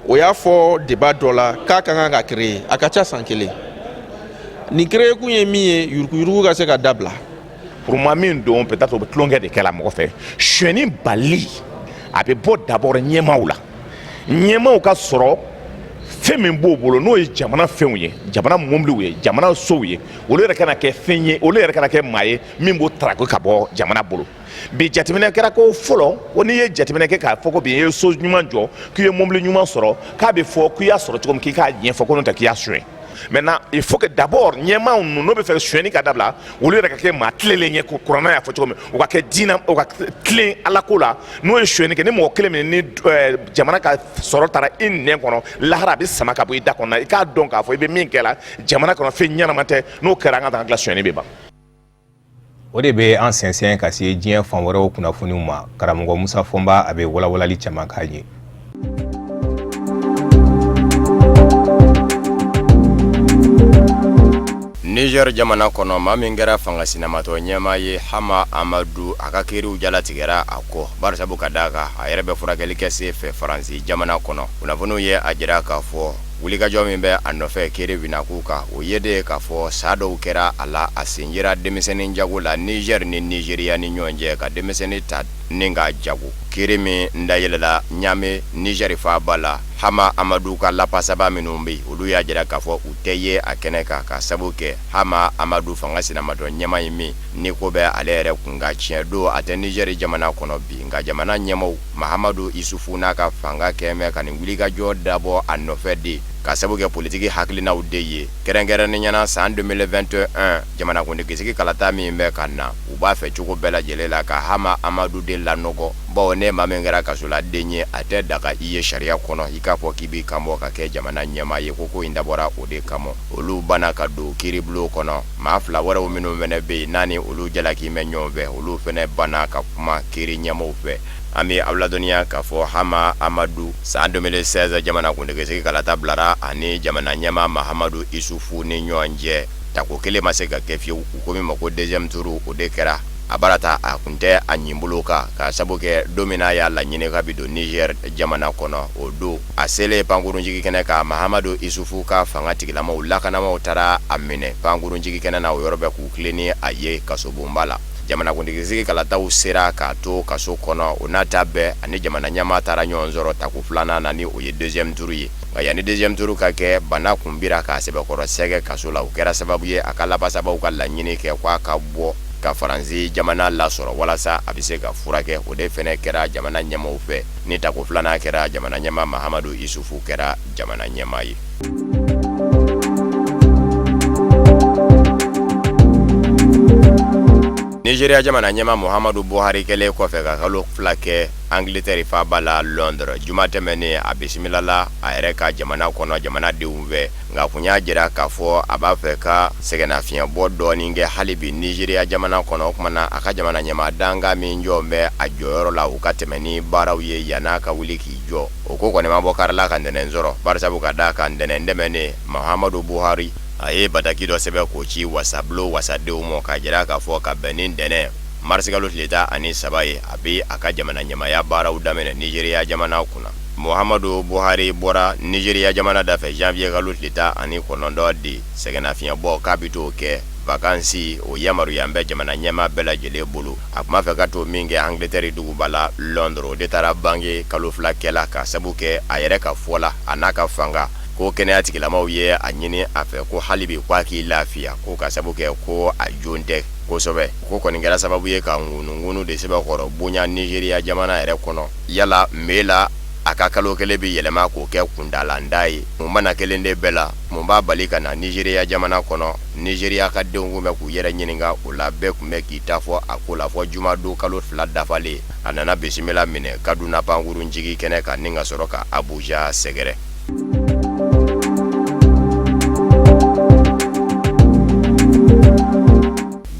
o y'a fɔ débat dɔ la k'a ka kan ka créer, a ka ca san kelen nin. Créer kun ye min ye, yuruguyurugu ka se ka dabila. Pour moi, min don, peut-être o bɛ tulonkɛ de kɛla mɔgɔ fɛ. Sonyɛni bali, a bɛ bɔ d'abord ɲɛmaaw la. Ɲɛmaaw ka sɔrɔ fɛn min b'o bolo, n'o ye jamana fɛnw ye, jamana mɔbiliw ye, jamana sow ye, olu yɛrɛ kana kɛ fɛn ye, olu yɛrɛ kana kɛ maa ye min b'o tarako ka bɔ jamana bolo. Bi jateminɛ kɛra ko fɔlɔ ko n'i ye jateminɛ kɛ k'a fɔ ko bi i ye so ɲuman jɔ, k'i ye mɔbili ɲuman sɔrɔ, k'a bɛ fɔ k'i y'a sɔrɔ cogo min, k'i k'a ɲɛfɔ, ko n'o tɛ k'i y'a suɲɛ. Maintenant, il faut que d'abord ɲɛmaaw ninnu, n'o bɛ fɛ sonyɛni ka dabila, olu yɛrɛ ka kɛ maa tilenlen ye, kuranɛ y'a fɔ cogo min, u ka kɛ diinɛ, u ka tilen ala ko la. N'o ye sonyɛni kɛ, ni mɔgɔ kelen min ni jamana ka sɔrɔ taara i nɛn kɔnɔ, lahara a bɛ sama ka bɔ i da kɔnɔ. I k'a dɔn k'a fɔ i bɛ min kɛ la jamana kɔnɔ, fɛn ɲɛnama tɛ. N'o kɛra, an ka taa tila, sonyɛni bɛ ban. O de bɛ an sɛnsɛn ka se diɲɛ fan wɛrɛw kunnafoniw ma. Karamɔgɔ Musa Fɔnba, a bɛ walawalali caman k'an ye. Niger jamana kɔnɔ, maa min kɛra fanga sinamatɔ ɲɛmaa ye, Hama Amadu, a ka kiriw jalatigɛra a kɔ, barisabu ka d'a kan a yɛrɛ bɛ furakɛli kɛ sen fɛ Faransi jamana kɔnɔ. Kunnafoniw ye a jira k'a fɔ wulikajɔ min bɛ a nɔfɛ kiri binakun kan, o ye de k'a fɔ sa dɔw kɛra a la, a sen yera denmisɛnnin jago la Niger ni Nigeria ni ɲɔgɔn cɛ, ka denmisɛnnin ta ni ka jago. Kiri min dayɛlɛla Ɲame, Niger faaba la, Hama Amadu ka lapasaba minnu bɛ yen, olu y'a jira k'a fɔ u tɛ ye a kɛnɛ kan, ka sabu kɛ Hama Amadu fanga sinamatɔ ɲɛmaa in min ni ko bɛ ale yɛrɛ kun kan, tiɲɛ don a tɛ Niger jamana kɔnɔ bi, nka jamana ɲɛmaaw Mahamadu Isufu n'a ka fanga kɛmɛ ka nin wulikajɔ dabɔ a nɔfɛ de. Ka sabu kɛ politiki hakilinaw de ye, kɛrɛnkɛrɛnnenya na san 2021 jamanakuntigisigi kalata min bɛ ka na, u b'a fɛ cogo bɛɛ lajɛlen la ka Hama Amadu de lanɔgɔ, bawo ne maa min kɛra kasoladen ye, a tɛ daga i ye sariya kɔnɔ i k'a fɔ k'i b'i kanbɔ ka kɛ jamana ɲɛmaa ye. Ko in dabɔra o de kama, olu banna ka don kiiribulon kɔnɔ. Maa fila wɛrɛw minnu fana bɛ yen n'a ni olu jalaki bɛ ɲɔgɔn fɛ, olu fana banna ka kuma kiiri ɲɛmaaw fɛ. An bɛ aw ladɔnniya k'a fɔ Hama Amadu, san 2016 jamanakuntigisigi kalata bilara ani jamana ɲɛmaa Mahamadu Isufu ni ɲɔgɔn cɛ, tako kelen ma se ka kɛ fiyewu. U ko min ma ko deuxième tour, o de kɛra a baara ta a kun tɛ a ɲin bolo kan, k'a sabu kɛ don min n'a y'a laɲini k'a bɛ don Niger jamana kɔnɔ, o don a selen pankurunjigi kɛnɛ kan, Mahamadu Isufu ka fanga tigilamaw lakanamaw taara a minɛ pankurunjigi kɛnɛ na o yɔrɔ bɛɛ, k'u tilen ni a ye kasobonba la. Jamanakuntigisigi kalataw sera k'a to kaso kɔnɔ, o n'a ta bɛɛ, ani jamana ɲɛmaa taara ɲɔgɔn sɔrɔ tako filanan na, ni o ye deuxième tour ye. Nka yanni deuxième tour ka kɛ, bana kun bira k'a sɛbɛkɔrɔ sɛgɛ kaso la. O kɛra sababu ye a ka lafasabaw ka laɲini kɛ k'a ka bɔ ka Faransi jamana lasɔrɔ walasa a bɛ se ka furakɛ. O de fana kɛra jamana ɲɛmaaw fɛ. Ni tako filanan kɛra, jamana ɲɛmaa Mahamadu Isufu kɛra jamana ɲɛmaa ye. Nigeria jamana ɲɛmaa Muhammadu Buhari kɛlen kɔfɛ ka kalo 2 kɛ Angleterre faaba la Londres, juma tɛmɛnen a bisimilala a yɛrɛ ka jamana kɔnɔ jamanadenw fɛ. Nka kun y'a jira k'a fɔ a b'a fɛ ka sɛgɛnnafiɲɛbɔ dɔɔnin kɛ hali bi Nigeria jamana kɔnɔ. O tuma na a ka jamana ɲɛmaa dankan min jɔ bɛ a jɔyɔrɔ la, u ka tɛmɛ ni baaraw ye yann'a ka wuli k'i jɔ. O ko kɔni ma bɔ kari la ka ntɛnɛn sɔrɔ, barisabu ka d'a kan ntɛnɛn tɛmɛnen Muhammadu Buhari a ye bataki dɔ sɛbɛn k'o ci wasabulon wasadenw ma, k'a jira k'a fɔ ka bɛn ni ntɛnɛn marisikalo tile 13 ye, a bɛ a ka jamana ɲɛmaaya baaraw daminɛ Nigeria jamana kunna. Muhammadu Buhari bɔra Nigeria jamana dafɛ janvier kalo tile 19 de sɛgɛnnafiɲɛbɔ k'a bɛ t'o kɛ vakansi, o yamaruya bɛ jamana ɲɛmaa bɛɛ lajɛlen bolo. A tun b'a fɛ ka t'o min kɛ Angleterre duguba la Londres, o de taara bange kalo 2 kɛla, ka sabu kɛ a yɛrɛ ka fɔ la, a n'a ka fanga ko kɛnɛya tigilamaw ye a ɲini a fɛ ko hali bi k'a k'i lafiya, ko ka sabu kɛ ko a jo tɛ kosɛbɛ. Ko kɔni kɛra sababu ye ka ŋunuŋunu de sɛbɛkɔrɔ bonya Nigeria jamana yɛrɛ kɔnɔ. Yala mai la a ka kalo kelen bɛ yɛlɛma k'o kɛ kundalanda ye? Mun bana kelen de bɛɛ la, mun b'a bali ka na Nigeria jamana kɔnɔ? Nigeria ka denw tun bɛ k'u yɛrɛ ɲininka o la. Bɛɛ tun bɛ k'i ta fɔ a ko la fɔ jumadon kalo 2 dafalen, a nana bisimila minɛ Kaduna pankurunjigi kɛnɛ kan ni ka sɔrɔ ka Abuja sɛgɛrɛ.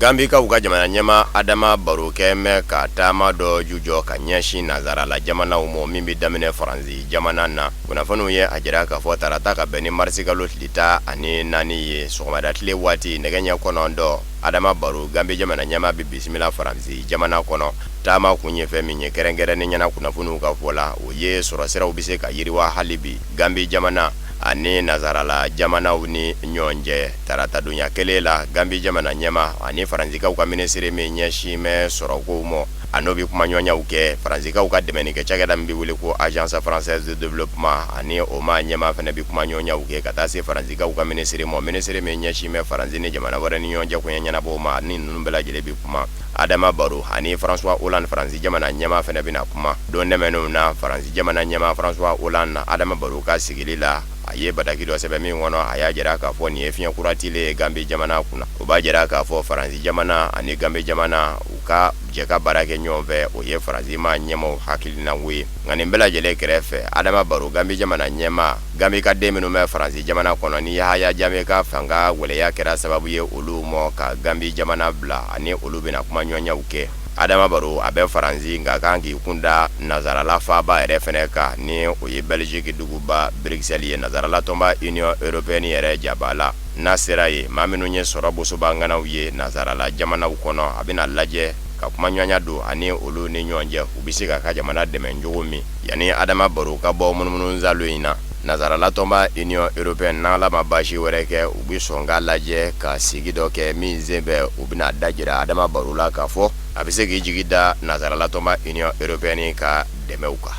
Gambikaw ka jamana ɲɛmaa Adama Baro kɛ mɛ ka taama dɔ jujɔ ka ɲɛsin nansarala jamanaw ma, min bɛ daminɛ Faransi jamana na. Kunnafoniw ye a jira k'a fɔ tarata ka bɛn ni marisikalo tile 14 ye, sɔgɔmada tile waati nɛgɛ ɲɛ 9, Adama Baro, Gambi jamana ɲɛmaa, bɛ bisimila Faransi jamana kɔnɔ. Taama kun ye fɛn min ye kɛrɛnkɛrɛnnenya na, kunnafoniw ka fɔ la, o ye sɔrɔsiraw bɛ se ka yiriwa hali bi Gambi jamana ani nansarala jamanaw ni ɲɔgɔn cɛ. Taratadonya kelen la, Gambi jamana ɲɛmaa ani Faransikaw ka minisiri min ɲɛsin bɛ sɔrɔkow ma, a n'o bɛ kumaɲɔgɔnyaw kɛ. Faransikaw ka dɛmɛnikɛ cakɛda min bɛ wele ko Agence française de développement, ani o maa ɲɛmaa fana bɛ kumaɲɔgɔnyaw kɛ, ka taa se Faransikaw ka minisiri ma, minisiri min ɲɛsin bɛ Faransi ni jamana wɛrɛ ni ɲɔgɔn cɛ koɲɛ ɲɛnabɔw ma, ni ninnu bɛɛ lajɛlen bɛ kuma. Adama Baro ani François Hollande, Faransi jamana ɲɛmaa fana bɛna kuma. Don tɛmɛnenw na, Faransi jamana ɲɛmaa François Hollande, Adama Baro ka sigili la, a ye bataki dɔ sɛbɛn min kɔnɔ a y'a jira k'a fɔ nin ye fiɲɛ kura cilen ye Gambi jamana kunna. O b'a jira k'a fɔ Faransi jamana ani Gambi jamana, u ka jɛ ka baara kɛ ɲɔgɔn fɛ, o ye Faransi maa ɲɛmaaw hakilinako ye. Nka nin bɛɛ lajɛlen kɛrɛfɛ, Adama Baro, Gambi jamana ɲɛmaa, Gambi ka den minnu bɛ Faransi jamana kɔnɔ ni Yahaya Jame ka fanga gwɛlɛya kɛra sababu ye olu mɔ ka Gambi jamana bila, ani olu bɛna kumaɲɔgɔnyaw kɛ. Adama Baro a bɛ Faransi, nka kan k'i kun da nansarala faaba yɛrɛ fɛnɛ kan, ni o ye Belgique duguba Bruxelles ye, nansarala tɔnba Union européenne yɛrɛ jaba la. N'a sera yen, maa minnu ye sɔrɔ bosoba ŋanaw ye nansarala jamanaw kɔnɔ, a bɛna lajɛ ka kumaɲɔgɔnya don ani olu ni ɲɔgɔn cɛ, u bɛ se k'a ka jamana dɛmɛ cogo min. Yanni Adama Baro ka bɔ munumunusaalo in na, nansarala tɔnba Union européenne, n'Ala ma baasi wɛrɛ kɛ, u bɛ sɔn k'a lajɛ ka sigi dɔ kɛ min senfɛ u bɛna da jira Adama Baro la k'a fɔ a bɛ se k'i jigi da nansarala tɔnba Union européenne ka dɛmɛw kan.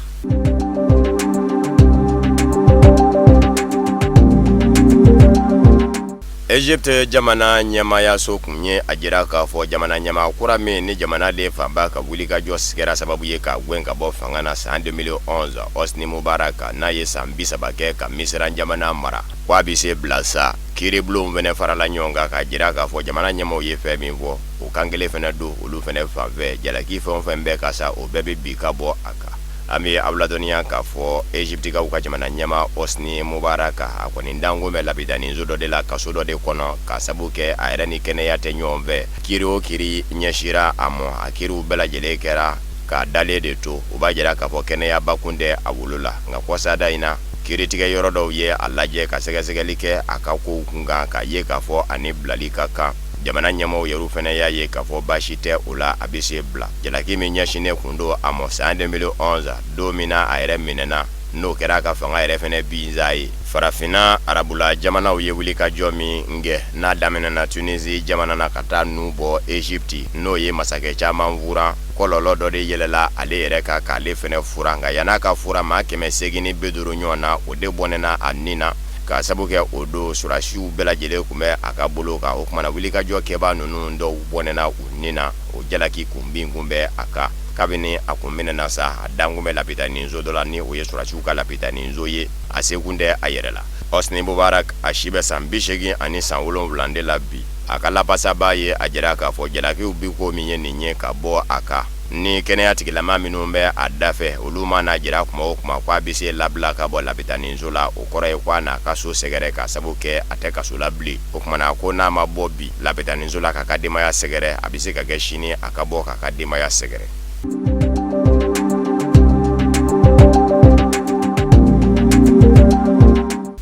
Egypte jamana ɲɛmaayaso kun ye a jira k'a fɔ jamana ɲɛmaa kura min ni jamanaden fanba ka wulikajɔ kɛra sababu ye k'a gɛn ka bɔ fanga na san 2011, Hosni Mubarak, n'a ye san 30 kɛ ka Misira jamana mara, ko a bɛ se bila sa. Kiiribulonw fana farala ɲɔgɔn kan k'a jira k'a fɔ jamana ɲɛmaaw ye fɛn min fɔ, o kan kelen fana don olu fana fanfɛ. Jalaki fɛn o fɛn bɛ ka sa, o bɛɛ bɛ bin ka bɔ a kan. An bɛ aw ladɔnniya k'a fɔ Egyptekaw ka jamana ɲɛmaa Hosni Mubarak, a kɔni danko bɛ labitaninso dɔ de la, kaso dɔ de kɔnɔ, k'a sabu kɛ a yɛrɛ ni kɛnɛya tɛ ɲɔgɔn fɛ. Kiiri o kiiri ɲɛsira a ma, a kiiriw bɛɛ lajɛlen kɛra k'a dalen de to. O b'a jira k'a fɔ kɛnɛyaba kun tɛ a bolo la. Nka kɔsada in na, kiiritigɛ yɔrɔ dɔw ye a lajɛ ka sɛgɛsɛgɛli kɛ a ka kow kunkan, k'a ye k'a fɔ a ni bilali ka kan. Jamana ɲɛmaaw yɛrɛ fana y'a ye k'a fɔ baasi tɛ o la, a bɛ se bila. Jalaki min ɲɛsinnen kun don a ma san 2011, don min na a yɛrɛ minɛna, n'o kɛra a ka fanga yɛrɛ fana binsa ye. Farafinna arabula jamanaw ye wulikajɔ min kɛ, n'a daminɛna Tunisie jamana na ka taa nun bɔ Egypte, n'o ye masakɛ caman furan, kɔlɔlɔ dɔ de yɛlɛla ale yɛrɛ kan k'ale fana furan. Nka yann'a ka furan, maa 850 ɲɔgɔn na, o de bɔnɛna a ni na, k'a sabu kɛ o don sɔrɔdasiw bɛɛ lajɛlen tun bɛ a ka bolo kan. O tuma na wulikajɔ kɛbaa ninnu dɔw bɔnɛna u ni na, o jalaki kun bin kun bɛ a kan. Kabini a kun minɛna sa, a dankun bɛ lapitaninso dɔ la, ni o ye sɔrɔdasiw ka lapitaninso ye, a se kun tɛ a yɛrɛ la. Hosni Mubarak, a si bɛ san 87 de la bi. A ka lapasaba ye a jira k'a fɔ jalakiw bi ko min ye nin ye ka bɔ a kan, ni kɛnɛya tigilama minnu bɛ a dafɛ, olu mana jira kuma o kuma ko a bɛ se labila ka bɔ lapitaninso la, o kɔrɔ ye ko a n'a ka so sɛgɛrɛ, k'a sabu kɛ a tɛ kaso la bilen. O tuma na ko n'a ma bɔ bi lapitaninso la k'a ka denbaya sɛgɛrɛ, a bɛ se ka kɛ sini a ka bɔ k'a ka denbaya sɛgɛrɛ.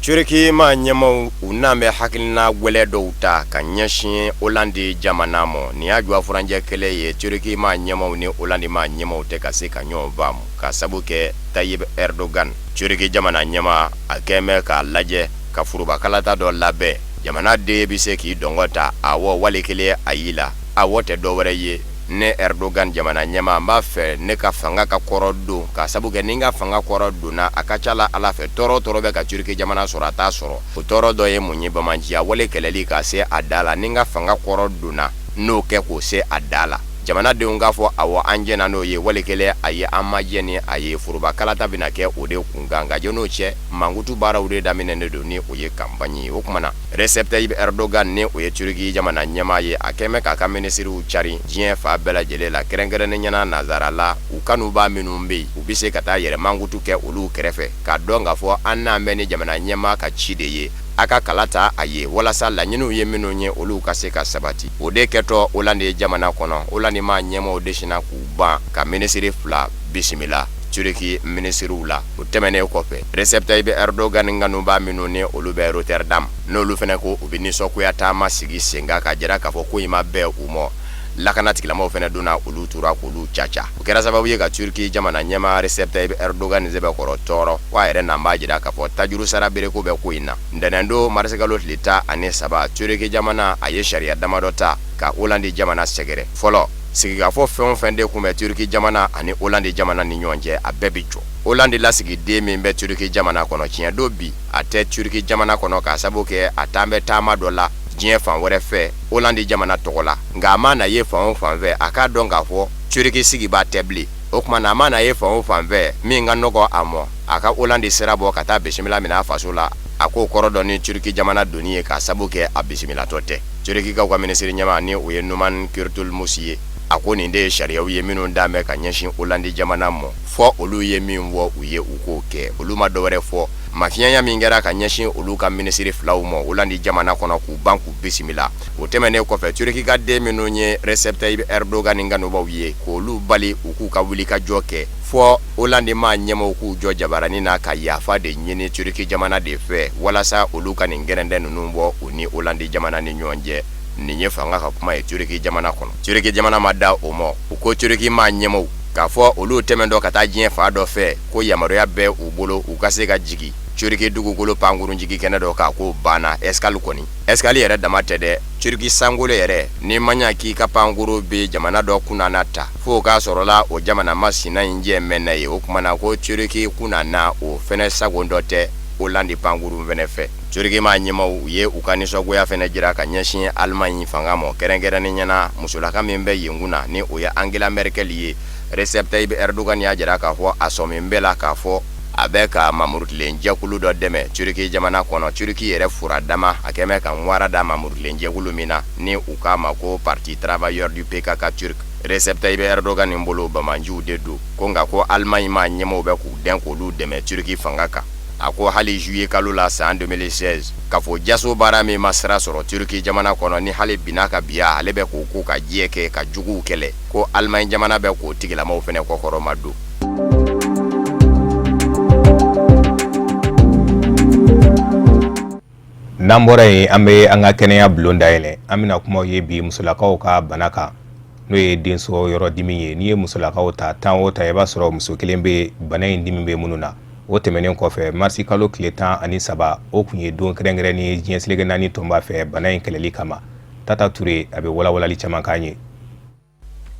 Turki maa ɲɛmaaw, u n'an bɛ hakilina gwɛlɛ dɔw ta ka ɲɛsin Hollande jamana ma. Nin y'a jɔ furancɛ kɛlɛ ye. Turki maa ɲɛmaaw ni Hollande maa ɲɛmaaw tɛ ka se ka ɲɔgɔn faamu, k'a sabu kɛ Tayyip Erdogan, Turki jamana ɲɛmaa, a kɛn bɛ k'a lajɛ ka foroba kalata dɔ labɛn. Jamana den bɛ se k'i dɔngɔ ta awɔ wali kelen ayi la. Awɔ tɛ dɔ wɛrɛ ye, ne Erdogan jamana ɲɛmaa, n b'a fɛ ne ka fanga ka kɔrɔ don, k'a sabu kɛ ni n ka fanga kɔrɔ donna, a ka ca la Ala fɛ, tɔɔrɔ o tɔɔrɔ bɛ ka Turki jamana sɔrɔ, a t'a sɔrɔ. O tɔɔrɔ dɔ ye mun ye? Banbaanciya wale kɛlɛli k'a se a da la. Ni n ka fanga kɔrɔ donna, n'o kɛ k'o se a da la, jamanadenw k'a fɔ awɔ, an jɛnna n'o ye, wali kelen ayi, an ma jɛn ni a ye. Foroba kalata bɛna kɛ o de kunkan. Nka jɔn'o cɛ, mankutu baaraw de daminɛnen don, ni o ye campagne ye. O tuma na, Recep Tayyip Erdogan, ni o ye Turki jamana ɲɛmaa ye, a kɛn bɛ k'a ka minisiriw cari diɲɛ fan bɛɛ lajɛlen la, kɛrɛnkɛrɛnnenya na nansara la, u kanubaa minnu bɛ yen, u bɛ se ka taa yɛrɛ mankutu kɛ olu kɛrɛfɛ, k'a dɔn k'a fɔ an n'an bɛ ni jamana ɲɛmaa ka ci de ye, a ka kala ta a ye walasa laɲiniw ye minnu ye, olu ka se ka sabati. O de kɛtɔ Hollande jamana kɔnɔ, Hollande maa ɲɛmaaw de sinna k'u ban ka minisiri fila bisimila Turki minisiriw la. O tɛmɛnen kɔfɛ, Recep Tayyip Erdogan kanubaa minnu ni olu bɛ Rotterdam, n'olu fana ko u bɛ nisɔngoya taama sigi sen kan, k'a jira k'a fɔ ko in ma bɛn u ma, lakana tigilamɔgɔw fana donna olu tora k'olu caca. O kɛra sababu ye ka Turki jamana ɲɛmaa Recep Tayyip Erdogan sɛbɛkɔrɔ tɔɔrɔ, ko a yɛrɛ n'an b'a jira k'a fɔ tajuru sara bereko bɛ ko in na. Ntɛnɛndon marisikalo tile 13, Turki jamana a ye sariya damadɔ ta ka Hollande jamana sɛgɛrɛ. Fɔlɔ, sigikafɔ fɛn o fɛn de tun bɛ Turki jamana ani Hollande jamana ni ɲɔgɔn cɛ, a bɛɛ bɛ jɔ. Hollande lasigiden min bɛ Turki jamana kɔnɔ, tiɲɛ don bi a tɛ Turki jamana kɔnɔ, k'a sabu kɛ a taan bɛ taama dɔ la diɲɛ fan wɛrɛ fɛ Hollande jamana tɔgɔ la. Nka a mana ye fan o fan fɛ, a k'a dɔn k'a fɔ Turki sigibaa tɛ bilen. O tuma na, a mana ye fan o fan fɛ, min ka nɔgɔ a ma, a ka Hollande sira bɔ ka taa bisimila minɛ a faso la, a k'o kɔrɔ dɔn ni Turki jamana donni ye, k'a sabu kɛ a bisimilatɔ tɛ. Turkikaw ka minisiri ɲɛmaa, ni o ye Numan Kurtulmus ye, a ko nin de ye sariyaw ye minnu dan bɛ ka ɲɛsin Hollande jamana ma. Fɔ olu ye min fɔ u ye, u k'o kɛ. Olu ma dɔwɛrɛ fɔ, mafiɲɛya min kɛra ka ɲɛsin olu ka minisiri filaw ma Hollande jamana kɔnɔ, k'u ban k'u bisimila. O tɛmɛnen kɔfɛ, Turki ka den minnu ye Recep Tayyip Erdogan kanubaw ye, k'olu bali u k'u ka wulikajɔ kɛ, fɔ Hollande maa ɲɛmaaw k'u jɔ jabaranin na ka yafa de ɲini Turki jamana de fɛ, walasa olu ka nin gɛrɛntɛ ninnu bɔ u ni Hollande jamana ni ɲɔgɔn cɛ. Nin ye fanga ka kuma ye Turki jamana kɔnɔ. Turki jamana ma da o ma. U ko Turki maa ɲɛmaaw k'a fɔ olu tɛmɛntɔ ka taa diɲɛ fan dɔ fɛ, ko yamaruya bɛ u bolo u ka se ka jigin Turki dugukolo pankurunjigi kɛnɛ dɔ kan, k'o banna escale kɔni. Escale yɛrɛ dama tɛ dɛ, Turki sankolo yɛrɛ, n'i ma ɲa k'i ka pankuru bɛ jamana dɔ kunna ta, f'o k'a sɔrɔla o jamana masina in jɛ mɛn na ye. O tuma na ko Turki kunna na, o fɛnɛ sago dɔ tɛ. Hollande pankurun fɛnɛ fɛ. Turiki maa ɲɛmaaw u ye u ka nisɔngoya fɛnɛ jira ka ɲɛsin Allemagne fanga ma, kɛrɛnkɛrɛnnenya na musolaka min bɛ yen kunna ni o ye Angela Merkel ye. Recep Tayyip Erdogan y'a jira k'a fɔ a sɔmin bɛ la k'a fɔ a bɛ ka mamurutilen jɛkulu dɔ dɛmɛ Turiki jamana kɔnɔ. Turiki yɛrɛ fura dama a kɛmɛ ka ŋwara da mamurutilen jɛkulu min na ni u k'a ma ko Parti Travailleur du PKK turc. Recep Tayyip Erdogan nin bolo banbaanciw de don, ko nka ko Allemagne maa ɲɛmaaw bɛ k'u dɛn k'olu dɛmɛ Turiki fanga kan. A ko hali juillet kalo la san 2016 kafo jaso baara min ma sira sɔrɔ Turiki jamana kɔnɔ ni hali bi n'a ka biya ale bɛ k'o ko ka diɲɛ kɛ ka juguw kɛlɛ, ko Allemagne jamana bɛ k'o tigilamaw fɛnɛ kɔkɔrɔmadon. N'an bɔra yen, an bɛ an ka kɛnɛya bulon dayɛlɛ. An bɛna kuma ye bi musolakaw ka bana kan, n'o ye denso yɔrɔ dimi ye. N'i ye musolakaw ta 10 o ta, i b'a sɔrɔ muso kelen bɛ bana in dimi bɛ minnu na. O tɛmɛnen kɔfɛ, marisi kalo tile 13, o tun ye don kɛrɛnkɛrɛnnen ye diɲɛ seleke naani tɔnba fɛ bana in kɛlɛli kama. Tata Ture, a bɛ walawalali caman k'an ye.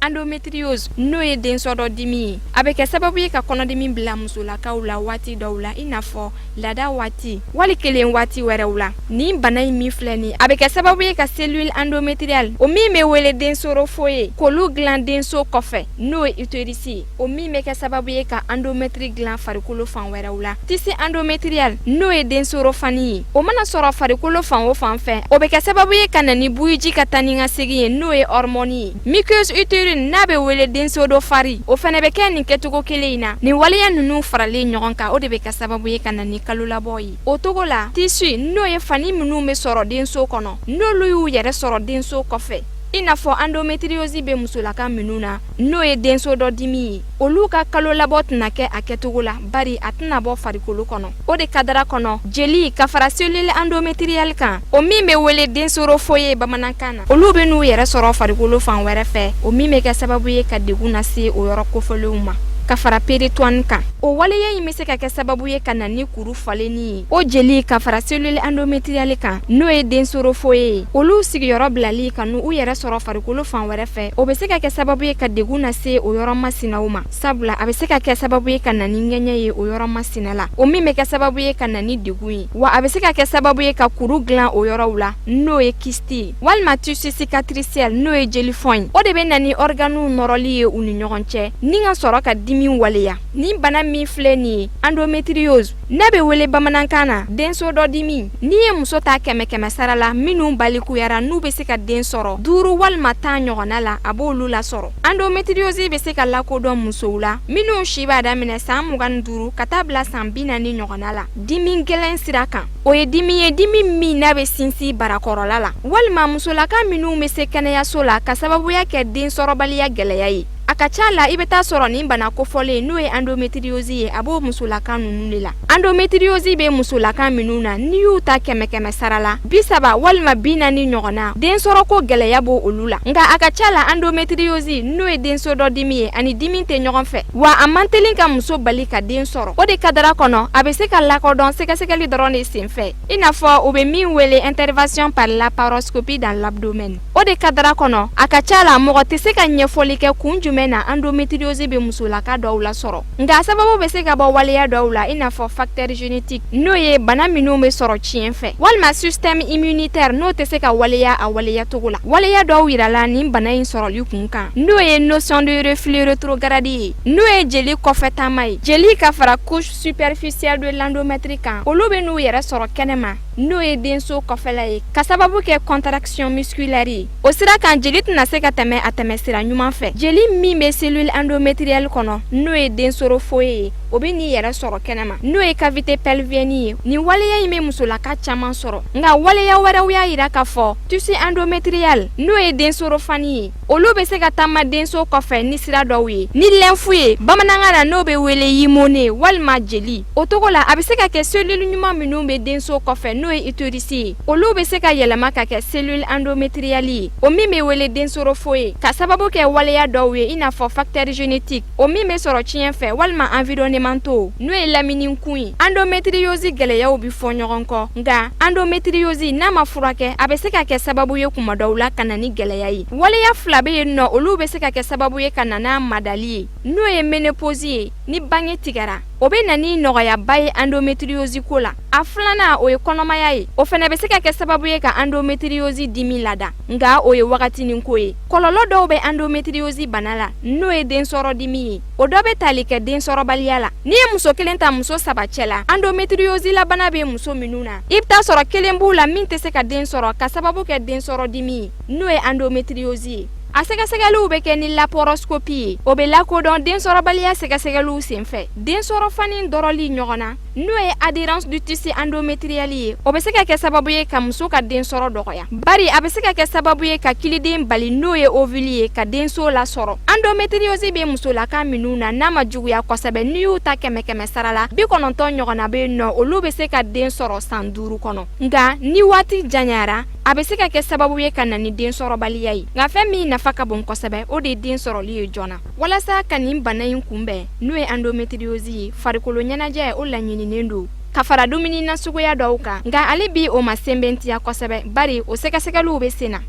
Endométriose, n'o ye denso dɔ dimi ye, a bɛ kɛ sababu ye ka kɔnɔdimi bila musolakaw la waati dɔw la, i n'a fɔ laada waati wali kelen waati wɛrɛw la. Nin bana in min filɛ nin, a bɛ kɛ sababu ye ka cellule endométriale, o min bɛ wele densoro foyer, k'olu dilan denso kɔfɛ, n'o ye utérus ye, o min bɛ kɛ sababu ye ka endomètre dilan farikolo fan wɛrɛw la. Tissu endométrial, n'o ye densoro fani ye, o mana sɔrɔ farikolo fan o fan fɛ, o bɛ kɛ sababu ye ka na ni buyiji ka taa ni ka segin ye, n'o ye hormone ye. Muqueuse utérine, n'a bɛ wele denso dɔ fari, o fana bɛ kɛ nin kɛcogo kelen in na. Nin waleya ninnu faralen ɲɔgɔn kan, o de bɛ kɛ sababu ye ka na ni kalolabɔ ye. O togo la, tissu, n'o ye fani minnu bɛ sɔrɔ denso kɔnɔ, n'olu y'u yɛrɛ sɔrɔ denso kɔfɛ, i n'a fɔ endométriose bɛ musolaka minnu na, n'o ye denso dɔ dimi ye, olu ka kalolabɔ tɛna kɛ a kɛcogo la, bari a tɛna bɔ farikolo kɔnɔ. O de kadara kɔnɔ, jeli ka fara cellule endométriale kan, o min bɛ wele densoro foyer bamanankan na, olu bɛ n'u yɛrɛ sɔrɔ farikolo fan wɛrɛ fɛ, o min bɛ kɛ sababu ye ka degun lase o yɔrɔ kofɔlenw ma, ka fara péritoine kan. O waleya in bɛ se ka kɛ sababu ye ka na ni kuru falenni ye. O jeli ka fara cellule endométriale kan, n'o ye densoro foyer ye, olu sigiyɔrɔ bilali ka n'u yɛrɛ sɔrɔ farikolo fan wɛrɛ fɛ, o bɛ se ka kɛ sababu ye ka degun lase o yɔrɔ masinaw ma, sabula a bɛ se ka kɛ sababu ye ka na ni ŋɛɲɛ ye o yɔrɔ masina la, o min bɛ kɛ sababu ye ka na ni degun ye. Wa a bɛ se ka kɛ sababu ye ka kuru dilan o yɔrɔw la, n'o ye kyste ye, walima tissu cicatriciel, n'o ye jelifɔn ye. O de bɛ na ni organew nɔrɔli ye u ni ɲɔgɔn cɛ ni ka sɔrɔ ka dimi waleya. Nin bana min filɛ nin ye, endométriose, n'a bɛ wele bamanankan na denso dɔ dimi, n'i ye muso ta kɛmɛ kɛmɛ sara la, minnu balikuyara n'u bɛ se ka den sɔrɔ, 5 walima 10 ɲɔgɔnna la, a b'olu lasɔrɔ. Endométriose bɛ se ka lakodɔn musow la minnu si b'a daminɛ san 25 ka taa bila san 40 ɲɔgɔnna la. Dimi gɛlɛn sira kan, o ye dimi ye, dimi min n'a bɛ sinsin barakɔrɔla la, walima musolaka minnu bɛ se kɛnɛyaso la ka sababuya kɛ densɔrɔbaliya gɛlɛya ye. A ka ca la, i bɛ taa sɔrɔ nin bana kofɔlen, n'o ye endométriose ye, a b'o musolaka ninnu de la. Endométriose bɛ musolaka minnu na, n'i y'u ta kɛmɛ kɛmɛ sara la, 30 walima 40 ɲɔgɔnna, densɔrɔko gɛlɛya b'o olu la. Nka a ka ca la, endométriose, n'o ye denso dɔ dimi ye, ani dimi tɛ ɲɔgɔn fɛ, wa a man teli ka muso bali ka den sɔrɔ. O de kadara kɔnɔ, a bɛ se ka lakodɔn sɛgɛsɛgɛli dɔrɔn de senfɛ, i n'a fɔ u bɛ min wele intervention par laparoscopie dans l'abdomen. O de kadara kɔnɔ, a ka ca la, mɔgɔ tɛ se ka ɲɛfɔli kɛ kun jumɛn na endométriose bɛ musolaka dɔw lasɔrɔ. Nka sababu bɛ se ka bɔ waleya dɔw la, i n'a fɔ facteur génétique, n'o ye bana minnu bɛ sɔrɔ tiɲɛ fɛ, walima système immunitaire, n'o tɛ se ka waleya a waleyacogo la. Waleya dɔw yirala nin bana in sɔrɔli kun kan, n'o ye notion de reflux rétrograde ye, n'o ye jeli kɔfɛ taama ye. Jeli ka fara couche superficielle de l'endomètre kan, olu bɛ n'u yɛrɛ sɔrɔ kɛnɛma, n'o ye denso kɔfɛla ye, ka sababu kɛ contraction musculaire ye. O sira kan, jeli tɛna se ka tɛmɛ a tɛmɛ sira ɲuman fɛ. Jeli min bɛ cellule endométriale kɔnɔ, n'o ye densoro foyer ye, o bɛ n'i yɛrɛ sɔrɔ kɛnɛma, n'o ye cavité pelvienne ye. Nin waleya in bɛ musolaka caman sɔrɔ. Nka waleya wɛrɛw y'a yira k'a fɔ tissu endométrial, n'o ye densoro fani ye, olu bɛ se ka taama denso kɔfɛ ni sira dɔw ye, ni lymphe ye bamanankan na, n'o bɛ wele hymen walima jeli. O togo la, a bɛ se ka kɛ cellule ɲuman minnu bɛ denso kɔfɛ, n'o ye utérus ye, olu bɛ se ka yɛlɛma ka kɛ cellule endométriale ye, o min bɛ wele densoro foyer, ka sababu kɛ waleya dɔw ye, i n'a fɔ facteur génétique, o min bɛ sɔrɔ tiɲɛ fɛ, walima environnementaux, n'o ye lamini kun ye. Endométriose gɛlɛyaw bɛ fɔ ɲɔgɔn kɔ, nka endométriose, n'a ma furakɛ, a bɛ se ka kɛ sababu ye kuma dɔw la ka na ni gɛlɛya ye. Waleya fila bɛ yen nɔ, olu bɛ se ka kɛ sababu ye ka na n'a madali ye, n'o ye ménopause ye, ni bange tigɛra. O bɛ na ni nɔgɔyaba ye endométriose ko la. A filanan, o ye kɔnɔmaya ye. O fana bɛ se ka kɛ sababu ye ka endométriose dimi lada, nka o ye wagatinin ko ye. Kɔlɔlɔ dɔw bɛ endométriose bana la, n'o ye densɔrɔ dimi ye. O dɔ bɛ tali kɛ densɔrɔbaliya la. N'i ye muso kelen ta muso saba cɛ la, endométriose la bana bɛ muso minnu na, i bɛ taa sɔrɔ kelen b'u la min tɛ se ka den sɔrɔ ka sababu kɛ densɔrɔ dimi ye, n'o ye endométriose ye. A sɛgɛsɛgɛliw bɛ kɛ ni laparoscopie ye. O bɛ lakodɔn densɔrɔbaliya sɛgɛsɛgɛliw senfɛ. Densɔrɔfani dɔrɔli ɲɔgɔn na, n'o ye adhérence du tissu endométrial ye, o bɛ se ka kɛ sababu ye ka muso ka densɔrɔ dɔgɔya, bari a bɛ se ka kɛ sababu ye ka kiliden bali, n'o ye ovule ye, ka denso lasɔrɔ. Endométriose bɛ musolaka minnu na, n'a ma juguya kosɛbɛ, n'i y'u ta kɛmɛ kɛmɛ sara la, 90 ɲɔgɔnna bɛ yen nɔ, olu bɛ se ka den sɔrɔ san 5 kɔnɔ. Nka ni waati janyara, a bɛ se ka kɛ sababu ye ka na ni densɔrɔbaliya ye. Nka fɛn min nafa ka bon kosɛbɛ, o de ye den sɔrɔli ye joona. Walasa ka nin bana in kunbɛn, n'o ye endométriose ye, farikolo ɲɛnajɛ, o laɲininen don ka fara dumuni na suguya dɔw kan. Nka hali bi, o ma sɛmɛntiya kosɛbɛ, bari o sɛgɛsɛgɛliw bɛ sen na.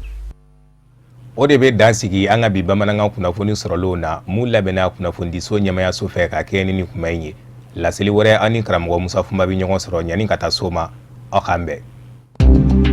O de bɛ dan sigi an ka bi bamanankan kunnafoni sɔrɔlenw na, mun labɛnna kunnafonidiso ɲɛmayaso fɛ ka kɛɲɛ ni nin kuma in ye. Laseli wɛrɛ, an ni karamɔgɔ Musa Fuma bɛ ɲɔgɔn sɔrɔ. Ɲani ka taa so ma, aw k'an bɛn.